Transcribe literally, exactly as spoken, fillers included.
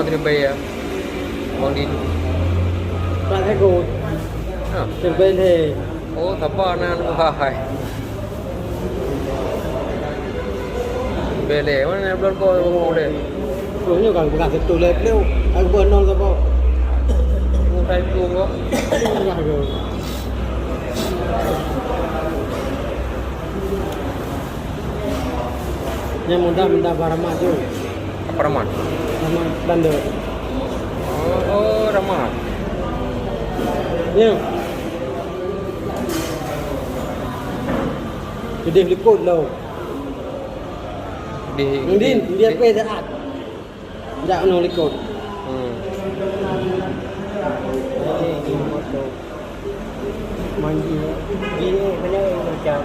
Leubeh ya. Bang Din. Pak Teguh. Ha. Leubeh lé. Oh, sabar nan hai. Leubeh lé. Mana nak belum kau boleh? Belum juga bukan satu lé belum. Aku buat nol sabar. Bukan itu kok. Enggak aku. Nyang muda-muda bak Rahmat tu. Apa Rahmat? Rahmat Belanda. Oh, oh, Rahmat. Ya. Jadi likot lo. Di, Din, di, dia di pe saat. Jak nong likot. Hmm. Manji. Dia kena macam